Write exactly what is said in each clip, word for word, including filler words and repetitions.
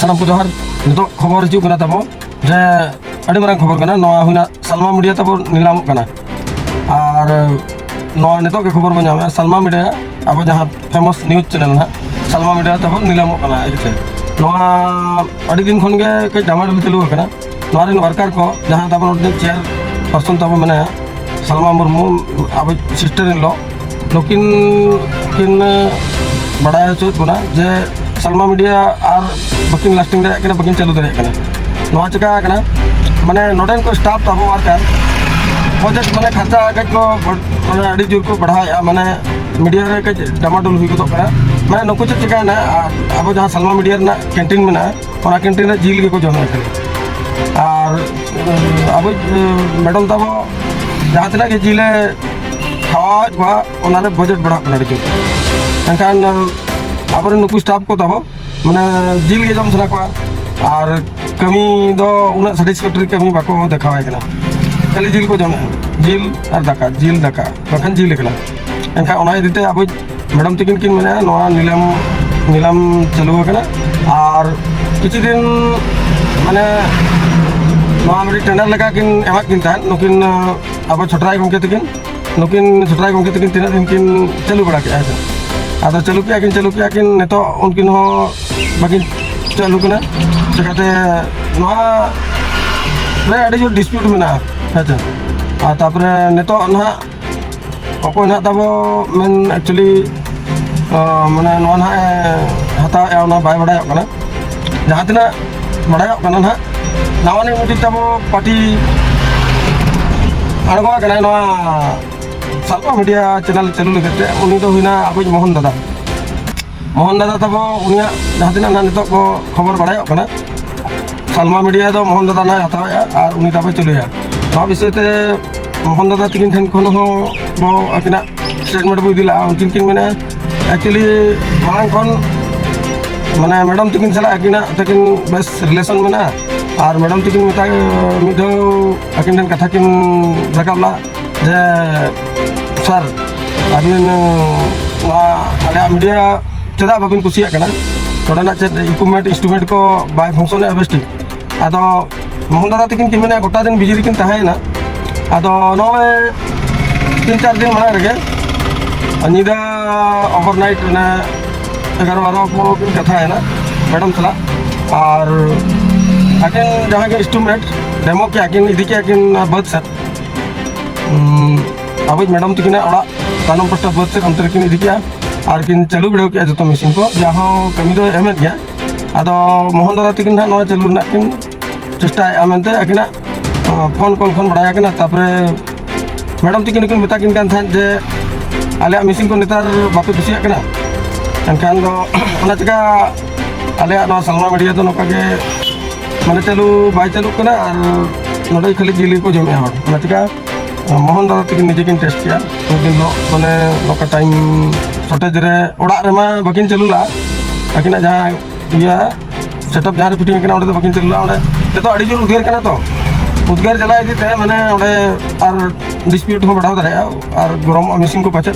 ᱥᱟᱱᱟᱢ ᱠᱚ ᱡᱚᱦᱟᱨ᱾ ᱱᱤᱛᱚᱜ ᱠᱷᱚᱵᱚᱨ ᱦᱤᱡᱩᱜ ᱠᱟᱱᱟ ᱛᱟᱵᱚ ᱡᱮ ᱟᱹᱰᱤ ᱢᱟᱨᱟᱝ ᱠᱷᱚᱵᱚᱨ ᱠᱟᱱᱟ, ᱱᱚᱣᱟ ᱦᱩᱭᱱᱟ ᱥᱟᱞᱢᱟ ᱢᱤᱰᱤᱭᱟ ᱛᱟᱵᱚ ᱱᱤᱞᱟᱢᱚᱜ ᱠᱟᱱᱟ᱾ ᱟᱨ ᱱᱚᱣᱟ ᱱᱤᱛᱚᱜ ᱜᱮ ᱠᱷᱚᱵᱚᱨ ᱵᱚᱱ ᱧᱟᱢᱮᱫᱼᱟ, ᱥᱟᱞᱢᱟ ᱢᱤᱰᱤᱭᱟ, ᱟᱵᱚ ᱡᱟᱦᱟᱸ ᱯᱷᱮᱢᱟᱥ ᱱᱤᱭᱩᱡᱽ ᱪᱮᱱᱮᱞ ᱱᱟᱦᱟᱜ, ᱥᱟᱞᱢᱟ ᱢᱤᱰᱤᱭᱟ ᱛᱟᱵᱚ ᱱᱤᱞᱟᱢᱚᱜ ᱠᱟᱱᱟ᱾ ᱮᱠᱪᱩᱭᱮᱞᱤ ᱱᱚᱣᱟ ᱟᱹᱰᱤ ᱫᱤᱱ ᱠᱷᱚᱱ ᱜᱮ ᱠᱟᱹᱡ ᱰᱟᱢᱟᱰᱳᱞ ᱪᱟᱹᱞᱩ ᱟᱠᱟᱱᱟ᱾ ᱱᱚᱣᱟ ᱨᱮᱱ ᱣᱟᱨᱠᱟᱨ ᱠᱚ, ᱡᱟᱦᱟᱸ ᱛᱟᱵᱚᱱ ᱚᱸᱰᱮ ᱪᱮᱭᱟᱨ ᱯᱟᱨᱥᱚᱱ ᱛᱟᱵᱚ ᱢᱮᱱᱟᱭᱟ, ᱥᱟᱞᱢᱟ ᱢᱩᱨᱢᱩ, ᱟᱵᱚ ᱥᱤᱥᱴᱟᱨ ᱤᱱ ᱞᱚ, ᱱᱩᱠᱤᱱ ᱠᱤᱱ ᱵᱟᱰᱟᱭ ᱦᱚᱪᱚᱭᱮᱫ ᱵᱚᱱᱟ ᱡᱮ ᱥᱟᱞᱢᱟ ᱢᱤᱰᱤᱭᱟ ᱟᱨ ᱵᱟᱹᱠᱤᱱ ᱞᱟᱥᱴᱤᱝ ᱫᱟᱲᱮᱭᱟᱜ ᱠᱟᱱᱟ, ᱵᱟᱹᱠᱤᱱ ᱪᱟᱹᱞᱩ ᱫᱟᱲᱮᱭᱟᱜ ᱠᱟᱱᱟ᱾ ᱱᱚᱣᱟ ᱪᱤᱠᱟ ᱟᱠᱟᱱᱟ, ᱢᱟᱱᱮ ᱱᱚᱰᱮᱱ ᱠᱚ ᱥᱴᱟᱯ ᱛᱟᱵᱚ ᱣᱟᱨᱠᱟᱨ ᱵᱟᱡᱮᱴ ᱢᱟᱱᱮ ᱠᱷᱟᱨᱪᱟ ᱠᱟᱹᱡ ᱠᱚ ᱵᱟᱹᱲ-, ᱢᱟᱱᱮ ᱟᱹᱰᱤ ᱡᱳᱨ ᱠᱚ ᱵᱟᱲᱦᱟᱣᱮᱫᱼᱟ, ᱢᱟᱱᱮ ᱢᱤᱰᱤᱭᱟ ᱨᱮ ᱠᱟᱹᱡ ᱰᱟᱢᱟᱰᱳᱞ ᱦᱩᱭ ᱜᱚᱫᱚᱜ ᱠᱟᱱᱟ᱾ ᱢᱟᱱᱮ ᱱᱩᱠᱩ ᱪᱮᱫ ᱪᱤᱠᱟᱹᱭᱮᱱᱟ, ᱟᱨ ᱟᱵᱚ ᱡᱟᱦᱟᱸ ᱥᱟᱞᱢᱟ ᱢᱤᱰᱤᱭᱟ ᱨᱮᱱᱟᱜ ᱠᱮᱱᱴᱤᱱ ᱢᱮᱱᱟᱜᱼᱟ, ᱚᱱᱟ ᱠᱮᱱᱴᱤᱱ ᱨᱮ ᱡᱤᱞ ᱜᱮᱠᱚ ᱡᱚᱢᱮᱫ ᱠᱟᱱᱟ᱾ ᱟᱨ ᱟᱵᱚ ᱢᱮᱰᱟᱢ ᱛᱟᱵᱚ ᱡᱟᱦᱟᱸ ᱛᱤᱱᱟᱹᱜ ᱜᱮ ᱡᱤᱞᱮ ᱠᱷᱟᱣᱟᱣᱮᱫ ᱠᱚᱣᱟ, ᱚᱱᱟᱨᱮ ᱵᱟᱡᱮᱴ ᱵᱟᱲᱦᱟᱜ ᱠᱟᱱᱟ ᱟᱹᱰᱤ ᱡᱳᱨ᱾ ᱮᱱᱠᱷᱟᱱ ᱟᱵᱚᱨᱮᱱ ᱱᱩᱠᱩ ᱥᱴᱟᱯ ᱠᱚ ᱛᱟᱵᱚ ᱢᱟᱱᱮ ᱡᱤᱞ ᱜᱮ ᱡᱚᱢ ᱥᱟᱱᱟ ᱠᱚᱣᱟ, ᱟᱨ ᱠᱟᱹᱢᱤ ᱫᱚ ᱩᱱᱟᱹᱜ ᱥᱟᱴᱤᱥᱯᱷᱮᱠᱴᱚᱨᱤ ᱠᱟᱹᱢᱤ ᱵᱟᱠᱚ ᱫᱮᱠᱷᱟᱣᱟᱭ ᱠᱟᱱᱟ᱾ ᱠᱷᱟᱹᱞᱤ ᱡᱤᱞ ᱠᱚ ᱡᱚᱢᱮᱫᱼᱟ, ᱡᱤᱞ ᱟᱨ ᱫᱟᱠᱟ, ᱡᱤᱞ ᱫᱟᱠᱟ, ᱵᱟᱠᱷᱟᱱ ᱡᱤᱞ ᱮᱠᱞᱟ᱾ ᱮᱱᱠᱷᱟᱱ ᱚᱱᱟ ᱤᱫᱤᱛᱮ ᱟᱵᱚ ᱢᱮᱰᱟᱢ ᱛᱟᱹᱠᱤᱱ ᱠᱤᱱ ᱢᱮᱱᱟ ᱱᱚᱣᱟ ᱱᱤᱞᱟᱢ, ᱱᱤᱞᱟᱢ ᱪᱟᱹᱞᱩ ᱟᱠᱟᱱᱟ᱾ ᱟᱨ ᱠᱤᱪᱷᱩ ᱫᱤᱱ ᱢᱟᱱᱮ ᱱᱚᱣᱟ ᱢᱤᱫᱴᱤᱡ ᱴᱮᱱᱰᱟᱨ ᱞᱮᱠᱟ ᱠᱤᱱ ᱮᱢᱟᱫ ᱠᱤᱱ ᱛᱟᱦᱮᱸᱫ ᱱᱩᱠᱤᱱ, ᱟᱵᱚ ᱪᱷᱚᱴᱨᱟᱭ ᱜᱚᱢᱠᱮ ᱛᱟᱹᱠᱤᱱ᱾ ᱱᱩᱠᱤᱱ ᱪᱷᱚᱴᱨᱟᱭ ᱜᱚᱢᱠᱮ ᱛᱟᱹᱠᱤᱱ ᱛᱤᱱᱟᱹᱜ ᱫᱤᱱ ᱠᱤᱱ ᱪᱟᱹᱞᱩ ᱵᱟᱲᱟ ᱠᱮᱫᱼᱟ, ᱦᱮᱸ ᱥᱮ? ᱟᱫᱚ ᱪᱟᱹᱞᱩ ᱠᱮᱫᱼᱟ ᱠᱤᱱ, ᱪᱟᱹᱞᱩ ᱠᱮᱫᱼᱟ ᱠᱤᱱ, ᱱᱤᱛᱚᱜ ᱩᱱᱠᱤᱱ ᱦᱚᱸ ᱵᱟᱹᱠᱤᱱ ᱪᱟᱹᱞᱩ ᱠᱟᱱᱟ᱾ ᱪᱤᱠᱟᱹᱛᱮ ᱱᱚᱣᱟ ᱨᱮ ᱟᱹᱰᱤ ᱡᱳᱨ ᱰᱤᱥᱯᱤᱭᱩᱴ ᱢᱮᱱᱟᱜᱼᱟ, ᱦᱮᱸ ᱥᱮ? ᱟᱨ ᱛᱟᱨᱯᱚᱨᱮ ᱱᱤᱛᱚᱜ ᱱᱟᱦᱟᱜ ᱚᱠᱚᱭ ᱱᱟᱦᱟᱜ ᱛᱟᱵᱚ ᱢᱮᱱ ᱮᱠᱪᱩᱭᱮᱞᱤ, ᱟᱸ, ᱢᱟᱱᱮ ᱱᱚᱣᱟ ᱱᱟᱦᱟᱜ ᱮ ᱦᱟᱛᱟᱣᱮᱫᱼᱟ, ᱚᱱᱟ ᱵᱟᱭ ᱵᱟᱲᱟᱭᱚᱜ ᱠᱟᱱᱟ᱾ ᱡᱟᱦᱟᱸ ᱛᱤᱱᱟᱹᱜ ᱵᱟᱲᱟᱭᱚᱜ ᱠᱟᱱᱟ ᱱᱟᱦᱟᱜ, ᱱᱟᱣᱟ ᱱᱤᱡ ᱢᱤᱫᱴᱤᱡ ᱛᱟᱵᱚ ᱯᱟᱨᱴᱤ ᱟᱬᱜᱚ ᱟᱠᱟᱱᱟᱭ ᱱᱚᱣᱟ ᱥᱟᱞᱢᱟ ᱢᱤᱰᱤᱭᱟ ᱪᱮᱱᱮᱞ ᱪᱟᱹᱞᱩ ᱞᱟᱹᱜᱤᱫ ᱛᱮ᱾ ᱩᱱᱤ ᱫᱚ ᱦᱩᱭᱱᱟ ᱟᱵᱚᱭᱤᱡ ᱢᱳᱦᱚᱱ ᱫᱟᱫᱟ᱾ ᱢᱳᱦᱚᱱ ᱫᱟᱫᱟ ᱛᱟᱵᱚ, ᱩᱱᱤᱭᱟᱜ ᱡᱟᱦᱟᱸ ᱛᱤᱱᱟᱹᱜ ᱱᱟᱦᱟᱜ ᱱᱤᱛᱚᱜ ᱠᱚ ᱠᱷᱚᱵᱚᱨ ᱵᱟᱲᱟᱭᱚᱜ ᱠᱟᱱᱟ, ᱥᱟᱞᱢᱟ ᱢᱤᱰᱤᱭᱟ ᱫᱚ ᱢᱳᱦᱚᱱ ᱫᱟᱫᱟ ᱱᱟᱦᱟᱜ ᱦᱟᱛᱟᱣᱮᱫᱼᱟ ᱟᱨ ᱩᱱᱤ ᱛᱟᱵᱚᱭ ᱪᱟᱹᱞᱩᱭᱟ᱾ ᱱᱚᱣᱟ ᱵᱤᱥᱚᱭ ᱛᱮ ᱢᱳᱦᱚᱱ ᱫᱟᱫᱟ ᱛᱟᱹᱠᱤᱱ ᱴᱷᱮᱱ ᱠᱷᱚᱱ ᱦᱚᱸ ᱵᱚ ᱟᱹᱠᱤᱱᱟᱜ ᱥᱴᱮᱴᱢᱮᱱᱴ ᱵᱚ ᱤᱫᱤ ᱞᱟᱜᱼᱟ᱾ ᱩᱱᱠᱤᱱ ᱠᱤᱱ ᱢᱮᱱᱟ, ᱮᱠᱪᱩᱭᱮᱞᱤ ᱢᱟᱲᱟᱝ ᱠᱷᱚᱱ ᱢᱟᱱᱮ ᱢᱮᱰᱟᱢ ᱛᱟᱹᱠᱤᱱ ᱥᱟᱞᱟᱜ ᱟᱹᱠᱤᱱᱟᱜ ᱛᱟᱹᱠᱤᱱ ᱵᱮᱥ ᱨᱤᱞᱮᱥᱚᱱ ᱢᱮᱱᱟᱜᱼᱟ᱾ ᱟᱨ ᱢᱮᱰᱟᱢ ᱛᱟᱹᱠᱤᱱ ᱢᱮᱛᱟ, ᱢᱤᱫ ᱫᱷᱟᱣ ᱟᱹᱠᱤᱱ ᱴᱷᱮᱱ ᱠᱟᱛᱷᱟ ᱠᱤᱱ ᱨᱟᱠᱟᱵ ᱞᱮᱫᱼᱟ ᱡᱮ, "ᱥᱟᱨ, ᱟᱹᱵᱤᱱ ᱱᱚᱣᱟ ᱟᱞᱮᱭᱟᱜ ᱢᱤᱰᱤᱭᱟ ᱪᱮᱫᱟᱜ ᱵᱟᱵᱤᱱ ᱠᱩᱥᱤᱭᱟᱜ ᱠᱟᱱᱟ? ᱱᱚᱰᱮᱱᱟᱜ ᱪᱮᱫ equipment, instrument ᱠᱚ ᱵᱟᱭ function ᱮᱫᱼᱟ ᱵᱮᱥ ᱴᱷᱤᱠ? ᱟᱫᱚ ᱢᱳᱦᱚᱱ ᱫᱟᱫᱟ ᱛᱟᱹᱠᱤᱱ ᱠᱤᱱ ᱢᱮᱱᱮᱫᱼᱟ, ᱜᱚᱴᱟ ᱫᱤᱱ ᱵᱤᱡᱤ ᱨᱮᱠᱤᱱ ᱛᱟᱦᱮᱸᱭᱮᱱᱟ᱾ ᱟᱫᱚ ᱱᱚᱜᱼᱚᱭ ᱛᱤᱱ ᱪᱟᱨ ᱫᱤᱱ ᱢᱟᱲᱟᱝ ᱨᱮᱜᱮ ᱧᱤᱫᱟᱹ overnight ᱚᱱᱮ ᱮᱜᱟᱨᱚ ᱵᱟᱨᱚ ᱠᱚ ᱠᱤᱱ ᱠᱟᱛᱷᱟᱭᱮᱱᱟ ᱢᱮᱰᱟᱢ ᱥᱟᱞᱟᱜ᱾ ᱟᱨ ᱟᱹᱠᱤᱱ ᱡᱟᱦᱟᱸ ᱜᱮ instrument demo ᱠᱮᱜᱼᱟ ᱠᱤᱱ, ᱤᱫᱤ ᱠᱮᱜᱼᱟ ᱠᱤᱱ ᱵᱟᱹᱫᱽ ᱥᱮᱫ᱾ ᱩᱸ, ᱟᱵᱚᱭᱤᱡ ᱢᱮᱰᱟᱢ ᱛᱟᱹᱠᱤᱱᱟᱜ ᱚᱲᱟᱜ ᱛᱟᱭᱱᱚᱢ ᱯᱟᱥᱴᱟ ᱵᱟᱹᱫᱽ ᱥᱮᱫ ᱚᱱᱛᱮ ᱨᱮᱠᱤᱱ ᱤᱫᱤ ᱠᱮᱜᱼᱟ ᱟᱨ ᱠᱤᱱ ᱪᱟᱹᱞᱩ ᱵᱤᱰᱟᱹᱣ ᱠᱮᱜᱼᱟ ᱡᱚᱛᱚ ᱢᱮᱥᱤᱱ ᱠᱚ, ᱡᱟᱦᱟᱸ ᱦᱚᱸ ᱠᱟᱹᱢᱤ ᱫᱚᱭ ᱮᱢᱮᱫ ᱜᱮᱭᱟ᱾ ᱟᱫᱚ ᱢᱳᱦᱚᱱ ᱫᱟᱫᱟ ᱛᱟᱹᱠᱤᱱ ᱱᱟᱦᱟᱜ ᱱᱚᱣᱟ ᱪᱟᱹᱞᱩ ᱨᱮᱱᱟᱜ ᱠᱤᱱ ᱪᱮᱥᱴᱟᱭᱮᱫᱼᱟ ᱢᱮᱱᱛᱮ ᱟᱹᱠᱤᱱᱟᱜ, ᱟᱸ, ᱯᱷᱳᱱ ᱠᱚᱞ ᱠᱷᱚᱱ ᱵᱟᱲᱟᱭ ᱟᱠᱟᱱᱟ᱾ ᱛᱟᱨᱯᱚᱨᱮ ᱢᱮᱰᱟᱢ ᱛᱟᱹᱠᱤᱱ ᱦᱚᱸᱠᱤᱱ ᱢᱮᱛᱟ ᱠᱤᱱ ᱠᱟᱱ ᱛᱟᱦᱮᱸᱫ ᱡᱮ ᱟᱞᱮᱭᱟᱜ ᱢᱮᱥᱤᱱ ᱠᱚ ᱱᱮᱛᱟᱨ ᱵᱟᱯᱮ ᱠᱩᱥᱤᱭᱟᱜ ᱠᱟᱱᱟ, ᱮᱱᱠᱷᱟᱱ ᱫᱚ ᱚᱱᱟ ᱪᱤᱠᱟ ᱟᱞᱮᱭᱟᱜ ᱱᱚᱣᱟ ᱥᱟᱞᱢᱟ ᱢᱤᱰᱤᱭᱟ ᱫᱚ ᱱᱚᱝᱠᱟ ᱜᱮ ᱢᱟᱱᱮ ᱪᱟᱹᱞᱩ ᱵᱟᱭ ᱪᱟᱹᱞᱩᱜ ᱠᱟᱱᱟ ᱟᱨ ᱱᱚᱰᱮ ᱠᱷᱟᱹᱞᱤ ᱡᱤᱞ ᱜᱮᱠᱚ ᱡᱚᱢᱮᱜᱼᱟ ᱦᱚᱲ᱾ ᱚᱱᱟ ᱪᱤᱠᱟ ᱢᱳᱦᱚᱱ ᱫᱟᱫᱟ ᱛᱟᱹᱠᱤᱱ ᱱᱤᱡᱮ ᱠᱤᱱ ᱴᱮᱥᱴ ᱠᱮᱜᱼᱟ᱾ ᱩᱱ ᱫᱤᱱ ᱦᱤᱞᱳᱜ ᱢᱟᱱᱮ ᱱᱚᱝᱠᱟ time shortage ᱨᱮ ᱚᱲᱟᱜ ᱨᱮᱢᱟ ᱵᱟᱹᱠᱤᱱ ᱪᱟᱹᱞᱩ ᱞᱟᱜᱼᱟ, ᱟᱹᱠᱤᱱᱟᱜ ᱡᱟᱦᱟᱸ ᱤᱭᱟᱹ setup ᱡᱟᱦᱟᱸ ᱨᱮ fitting ᱟᱠᱟᱱᱟ ᱚᱸᱰᱮ ᱫᱚ ᱵᱟᱹᱠᱤᱱ ᱪᱟᱹᱞᱩ ᱞᱟᱜᱼᱟ᱾ ᱚᱸᱰᱮ ᱱᱤᱛᱚᱜ ᱟᱹᱰᱤ ᱡᱳᱨ ᱩᱫᱽᱜᱟᱹᱨ ᱠᱟᱱᱟ ᱛᱚ, ᱩᱫᱽᱜᱟᱹᱨ ᱡᱟᱞᱟ ᱤᱫᱤ ᱛᱮ ᱢᱟᱱᱮ ᱚᱸᱰᱮ ᱟᱨ dispute ᱦᱚᱸ ᱵᱟᱲᱦᱟᱣ ᱫᱟᱲᱮᱭᱟᱜᱼᱟ ᱟᱨ ᱜᱚᱨᱚᱢᱚᱜᱼᱟ ᱢᱮᱥᱤᱱ ᱠᱚ ᱯᱟᱪᱮᱫ᱾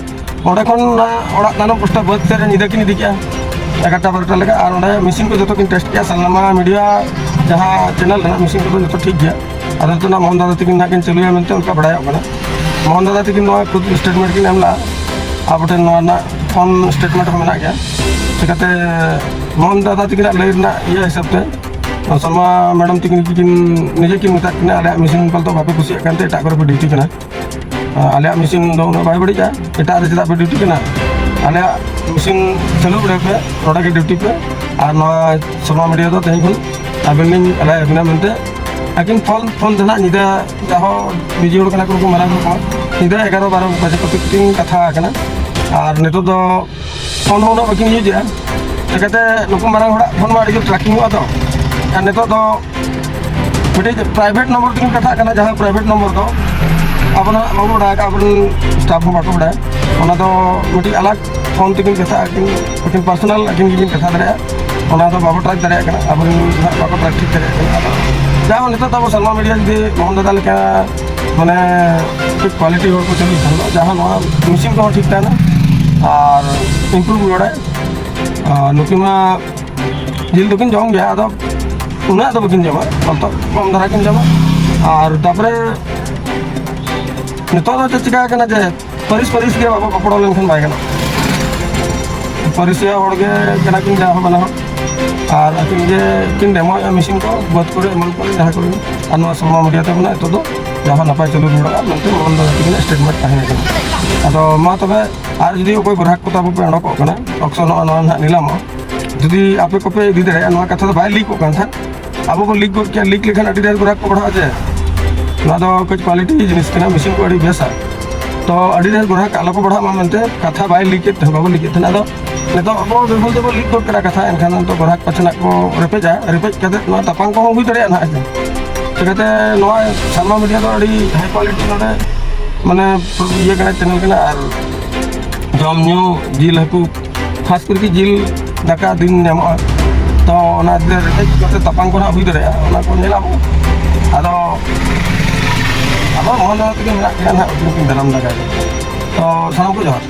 ᱚᱸᱰᱮ ᱠᱷᱚᱱ ᱚᱱᱟ ᱚᱲᱟᱜ ᱛᱟᱭᱱᱚᱢ ᱯᱟᱥᱴᱟ ᱵᱟᱹᱫᱽ ᱥᱮᱫ ᱨᱮ ᱧᱤᱫᱟᱹ ᱠᱤᱱ ᱤᱫᱤ ᱠᱮᱜᱼᱟ ᱮᱜᱟᱨᱚᱴᱟ ᱵᱟᱨᱚᱴᱟ ᱞᱮᱠᱟ᱾ ᱟᱨ ᱚᱸᱰᱮ ᱢᱮᱥᱤᱱ ᱠᱚ ᱡᱚᱛᱚ ᱠᱤᱱ ᱴᱮᱥᱴ ᱠᱮᱜᱼᱟ, ᱥᱟᱞᱢᱟ ᱢᱤᱰᱤᱭᱟ ᱡᱟᱦᱟᱸ channel ᱨᱮᱱᱟᱜ ᱢᱮᱥᱤᱱ ᱠᱚᱫᱚ ᱡᱚᱛᱚ ᱴᱷᱤᱠ ᱜᱮᱭᱟ᱾ ᱟᱫᱚ ᱱᱤᱛᱚᱜ ᱱᱟᱜ ᱢᱳᱦᱚᱱ ᱫᱟᱫᱟ ᱛᱟᱹᱠᱤᱱ ᱱᱟᱜ ᱠᱤᱱ ᱪᱟᱹᱞᱩᱭᱟ ᱢᱮᱱᱛᱮ ᱚᱱᱠᱟ ᱵᱟᱲᱟᱭᱚᱜ ᱠᱟᱱᱟ᱾ ᱢᱳᱦᱚᱱ ᱫᱟᱫᱟ ᱛᱟᱹᱠᱤᱱ ᱱᱚᱣᱟ ᱠᱷᱩᱫ statement ᱠᱤᱱ ᱮᱢ ᱞᱮᱜᱼᱟ, ᱟᱵᱚ ᱴᱷᱮᱱ ᱱᱚᱣᱟ ᱨᱮᱱᱟᱜ phone statement ᱦᱚᱸ ᱢᱮᱱᱟᱜ ᱜᱮᱭᱟ᱾ ᱪᱤᱠᱟᱹᱛᱮ ᱢᱳᱦᱚᱱ ᱫᱟᱫᱟ ᱛᱟᱹᱠᱤᱱᱟᱜ ᱞᱟᱹᱭ ᱨᱮᱱᱟᱜ ᱤᱭᱟᱹ ᱦᱤᱥᱟᱹᱵ ᱛᱮ ᱥᱟᱞᱢᱟ ᱢᱮᱰᱟᱢ ᱛᱟᱹᱠᱤᱱ ᱠᱤᱱ ᱱᱤᱡᱮ ᱠᱤᱱ ᱢᱮᱛᱟᱜ ᱠᱤᱱᱟ, ᱟᱞᱮᱭᱟᱜ ᱢᱮᱥᱤᱱ ᱯᱟᱞᱮ ᱫᱚ ᱵᱟᱯᱮ ᱠᱩᱥᱤᱭᱟᱜ ᱠᱟᱱᱛᱮ ᱮᱴᱟᱜ ᱠᱚᱨᱮ ᱯᱮ ᱰᱤᱭᱩᱴᱤ ᱠᱟᱱᱟ᱾ ᱟᱞᱮᱭᱟᱜ ᱢᱮᱥᱤᱱ ᱫᱚ ᱩᱱᱟᱹᱜ ᱵᱟᱭ ᱵᱟᱹᱲᱤᱡᱼᱟ, ᱮᱴᱟᱜ ᱨᱮ ᱪᱮᱫᱟᱜ ᱯᱮ ᱰᱤᱭᱩᱴᱤ ᱠᱟᱱᱟ? ᱟᱞᱮᱭᱟᱜ ᱢᱮᱥᱤᱱ ᱪᱟᱹᱞᱩ ᱵᱟᱲᱟᱭ ᱯᱮ, ᱱᱚᱰᱮ ᱜᱮ ᱰᱤᱭᱩᱴᱤ ᱯᱮ᱾ ᱟᱨ ᱱᱚᱣᱟ ᱥᱟᱞᱢᱟ ᱢᱤᱰᱤᱭᱟ ᱫᱚ ᱛᱮᱦᱮᱧ ᱠᱷᱚᱱ ᱟᱵᱮᱱ ᱞᱤᱧ ᱮᱞᱟᱣ ᱟᱵᱤᱱᱟ ᱢᱮᱱᱛᱮ᱾ ᱟᱹᱠᱤᱱ ᱯᱷᱳᱱ ᱯᱷᱳᱱ ᱛᱮ ᱱᱟᱜ ᱧᱤᱫᱟᱹ ᱡᱟᱦᱳ ᱵᱤᱡᱤ ᱦᱚᱲ ᱠᱟᱱᱟ ᱠᱚ, ᱩᱱᱠᱩ ᱢᱟᱨᱟᱝ ᱦᱚᱲ ᱠᱚ, ᱧᱤᱫᱟᱹ ᱮᱜᱟᱨᱚ ᱵᱟᱨᱚ ᱵᱟᱡᱮ ᱠᱚᱛᱮ ᱠᱤᱱ ᱠᱟᱛᱷᱟ ᱟᱠᱟᱱᱟ᱾ ᱟᱨ ᱱᱤᱛᱚᱜ ᱫᱚ ᱯᱷᱳᱱ ᱦᱚᱸ ᱩᱱᱟᱹᱜ ᱵᱟᱹᱠᱤᱱ ᱤᱭᱩᱡᱮᱜᱼᱟ᱾ ᱪᱤᱠᱟᱹᱛᱮ ᱱᱩᱠᱩ ᱢᱟᱨᱟᱝ ᱦᱚᱲᱟᱜ ᱯᱷᱳᱱ ᱢᱟ ᱟᱹᱰᱤ ᱡᱳᱨ tracking ᱚᱜᱼᱟ ᱛᱚ᱾ ᱟᱨ ᱱᱤᱛᱚᱜ ᱫᱚ ᱢᱤᱫᱴᱤᱡ private ᱱᱚᱢᱵᱚᱨ ᱛᱮᱠᱤᱱ ᱠᱟᱛᱷᱟᱜ ᱠᱟᱱᱟ, ᱡᱟᱦᱟᱸ private ᱱᱚᱢᱵᱚᱨ ᱫᱚ ᱟᱵᱚ ᱫᱚ ᱦᱟᱸᱜ ᱵᱟᱵᱚ ᱵᱟᱲᱟᱭ ᱟᱠᱟᱫᱼᱟ, ᱟᱵᱚᱨᱮᱱ staff ᱦᱚᱸ ᱵᱟᱠᱚ ᱵᱟᱲᱟᱭᱟ᱾ ᱚᱱᱟ ᱫᱚ ᱢᱤᱫᱴᱤᱡ ᱟᱞᱟᱜᱽ ᱯᱷᱳᱱ ᱛᱮᱠᱤᱱ ᱠᱟᱛᱷᱟᱜᱼᱟ, ᱟᱹᱠᱤᱱ ᱟᱹᱠᱤᱱ personal ᱟᱹᱠᱤᱱ ᱜᱮᱠᱤᱱ ᱠᱟᱛᱷᱟ ᱫᱟᱲᱮᱭᱟᱜᱼᱟ᱾ ᱚᱱᱟ ᱫᱚ ᱵᱟᱵᱚ track ᱫᱟᱲᱮᱭᱟᱜ ᱠᱟᱱᱟ, ᱟᱵᱚᱨᱮᱱ ᱦᱟᱸᱜ ᱵᱟᱠᱚ track ᱴᱷᱤᱠ ᱫᱟᱲᱮᱭᱟᱜ ᱠᱟᱱᱟ᱾ ᱟᱫᱚ ᱡᱟᱦᱟᱸ ᱱᱤᱛᱚᱜ ᱫᱚ ᱟᱵᱚ ᱥᱟᱞᱢᱟ ᱢᱤᱰᱤᱭᱟ ᱡᱩᱫᱤ ᱢᱳᱦᱚᱱ ᱫᱟᱫᱟ ᱞᱮᱠᱟ ᱢᱟᱱᱮ ᱠᱟᱹᱡ quality ᱦᱚᱲ ᱠᱚ ᱪᱟᱹᱞᱩᱭ ᱠᱷᱟᱱ ᱫᱚ ᱡᱟᱦᱟᱸ ᱱᱚᱣᱟ ᱢᱮᱥᱤᱱ ᱠᱚᱦᱚᱸ ᱴᱷᱤᱠ ᱛᱟᱦᱮᱱᱟ᱾ ᱟᱨ ᱤᱢᱯᱨᱩᱵᱷ ᱨᱚᱲᱮ᱾ ᱟᱨ ᱱᱩᱠᱤᱱ ᱢᱟ ᱡᱤᱞ ᱫᱚᱠᱤᱱ ᱡᱚᱢ ᱜᱮᱭᱟ, ᱟᱫᱚ ᱩᱱᱟᱹᱜ ᱫᱚ ᱵᱟᱹᱠᱤᱱ ᱡᱚᱢᱟ, ᱠᱚᱢ ᱛᱚ-, ᱠᱚᱢ ᱫᱷᱟᱨᱟ ᱠᱤᱱ ᱡᱚᱢᱟ᱾ ᱟᱨ ᱛᱟᱨᱯᱚᱨᱮ ᱱᱤᱛᱚᱜ ᱫᱚ ᱪᱮᱫ ᱪᱤᱠᱟ ᱠᱟᱱᱟ ᱡᱮ ᱯᱟᱹᱨᱤᱥ ᱯᱟᱹᱨᱤᱥ ᱜᱮ ᱵᱟᱵᱚ ᱜᱚᱯᱚᱲᱚ ᱞᱮᱱᱠᱷᱟᱱ ᱵᱟᱭ ᱜᱟᱱᱚᱜᱼᱟ᱾ ᱯᱟᱹᱨᱤᱥᱤᱭᱟᱹ ᱦᱚᱲ ᱜᱮ ᱠᱟᱱᱟ ᱠᱤᱱ ᱡᱟᱦᱟᱸ ᱵᱟᱱᱟ ᱦᱚᱲ, ᱟᱨ ᱟᱹᱠᱤᱱ ᱜᱮ ᱠᱤᱱ ᱰᱮᱢᱳᱭᱮᱫᱼᱟ ᱢᱮᱥᱤᱱ ᱠᱚ ᱵᱟᱹᱫᱽ ᱠᱚᱨᱮ ᱮᱢᱟᱱ ᱠᱚᱨᱮ ᱡᱟᱦᱟᱸ ᱠᱚᱨᱮ᱾ ᱟᱨ ᱱᱚᱣᱟ ᱥᱚᱞᱢᱟ ᱢᱤᱰᱤᱭᱟ ᱛᱮ ᱢᱮᱱᱟᱜᱼᱟ, ᱱᱤᱛᱚᱜ ᱫᱚ ᱡᱟᱦᱟᱸ ᱱᱟᱯᱟᱭ ᱪᱟᱹᱞᱩ ᱨᱩᱣᱟᱹᱲᱚᱜᱼᱟ ᱢᱮᱱᱛᱮ ᱢᱚᱱ ᱫᱚ ᱟᱹᱠᱤᱱᱟᱜ ᱥᱴᱮᱴᱢᱮᱱᱴ ᱛᱟᱦᱮᱸ ᱠᱟᱱᱟ᱾ ᱟᱫᱚ ᱢᱟ ᱛᱚᱵᱮ, ᱟᱨ ᱡᱩᱫᱤ ᱚᱠᱚᱭ ᱜᱨᱟᱦᱚᱠ ᱠᱚ ᱛᱟᱵᱚ ᱯᱮ ᱚᱰᱚᱠᱚᱜ ᱠᱟᱱᱟ, ᱚᱠᱥᱚᱱᱚᱜᱼᱟ, ᱱᱚᱣᱟ ᱱᱟᱦᱟᱜ ᱱᱤᱞᱟᱢᱚᱜᱼᱟ, ᱡᱩᱫᱤ ᱟᱯᱮ ᱠᱚᱯᱮ ᱤᱫᱤ ᱫᱟᱲᱮᱭᱟᱜᱼᱟ, ᱱᱚᱣᱟ ᱠᱟᱛᱷᱟ ᱫᱚ ᱵᱟᱭ ᱞᱤᱠᱚᱜ ᱠᱟᱱ ᱛᱟᱦᱮᱸᱫ᱾ ᱟᱵᱚ ᱵᱚ ᱞᱤᱠ ᱜᱚᱫ ᱠᱮᱭᱟ, ᱞᱤᱠ ᱞᱮᱠᱷᱟᱱ ᱟᱹᱰᱤ ᱰᱷᱮᱨ ᱜᱨᱟᱦᱚᱠ ᱠᱚ ᱵᱟᱲᱦᱟᱜᱼᱟ ᱡᱮ, ᱱᱚᱣᱟ ᱫᱚ ᱠᱟᱹᱡ ᱠᱣᱟᱞᱤᱴᱤ ᱡᱤᱱᱤᱥ ᱠᱟᱱᱟ, ᱢᱮᱥᱤᱱ ᱠᱚ ᱟᱹᱰᱤ ᱵᱮᱥᱟ, ᱛᱚ ᱟᱹᱰᱤ ᱰᱷᱮᱨ ᱜᱨᱟᱦᱚᱠ ᱟᱞᱚ ᱠᱚ ᱵᱟᱲᱦᱟᱜ ᱢᱟ ᱢᱮᱱᱛᱮ ᱠᱟᱛᱷᱟ ᱵᱟᱭ ᱞᱤᱠ ᱮᱫ ᱛᱟᱦᱮᱸᱫ, ᱵᱟᱵᱚ ᱞᱤᱠ ᱮᱫ ᱛᱟᱦᱮᱸᱫ᱾ ᱟᱫᱚ ᱱᱤᱛᱚᱜ ᱟᱵᱚ ᱵᱮᱵᱷᱩᱞ ᱛᱮᱵᱚ ᱞᱤᱠ ᱜᱚᱫ ᱠᱮᱫᱟ ᱠᱟᱛᱷᱟ, ᱮᱱᱠᱷᱟᱱ ᱫᱚ ᱜᱨᱟᱦᱚᱠ ᱯᱟᱪᱷᱮ ᱱᱟᱜ ᱠᱚ ᱨᱮᱯᱮᱡᱟ, ᱨᱮᱯᱮᱡ ᱠᱟᱛᱮ ᱱᱚᱣᱟ ᱛᱟᱯᱟᱢ ᱠᱚᱦᱚᱸ ᱦᱩᱭ ᱫᱟᱲᱮᱭᱟᱜᱼᱟ ᱱᱟᱦᱟᱜ᱾ ᱪᱤᱠᱟᱹᱛᱮ ᱱᱚᱣᱟ ᱥᱟᱞᱢᱟ ᱢᱤᱰᱤᱭᱟ ᱫᱚ ᱟᱹᱰᱤ ᱦᱟᱭ ᱠᱣᱟᱞᱤᱴᱤ ᱱᱚᱰᱮ ᱢᱟᱱᱮ ᱤᱭᱟᱹ ᱠᱟᱱᱟ, ᱪᱮᱱᱮᱞ ᱠᱟᱱᱟ, ᱟᱨ ᱡᱚᱢ ᱧᱩ ᱡᱤᱞ ᱦᱟᱹᱠᱩ, ᱠᱷᱟᱥ ᱠᱚᱨᱮ ᱡᱤᱞ ᱫᱟᱠᱟ ᱫᱤᱱ ᱧᱟᱢᱚᱜᱼᱟ᱾ ᱛᱚ ᱚᱱᱟ ᱨᱮ ᱨᱮᱯᱮᱡ ᱠᱟᱛᱮ ᱛᱟᱯᱟᱢ ᱠᱚ ᱱᱟᱜ ᱦᱩᱭ ᱫᱟᱲᱮᱭᱟᱜᱼᱟ, ᱚᱱᱟ ᱠᱚ ᱧᱮᱞ ᱟᱵᱚ᱾ ᱟᱫᱚ ᱟᱵᱚ ᱱᱚᱣᱟ ᱱᱚᱣᱟ ᱛᱮᱜᱮ ᱢᱮᱱᱟᱜ ᱜᱮᱭᱟ ᱱᱟᱦᱟᱜ, ᱩᱱᱠᱤᱱ ᱫᱟᱨᱟᱢ ᱫᱟᱨᱟᱭ᱾ ᱛᱚ ᱥᱟᱱᱟᱢ ᱠᱚ ᱡᱚᱦᱟᱨ᱾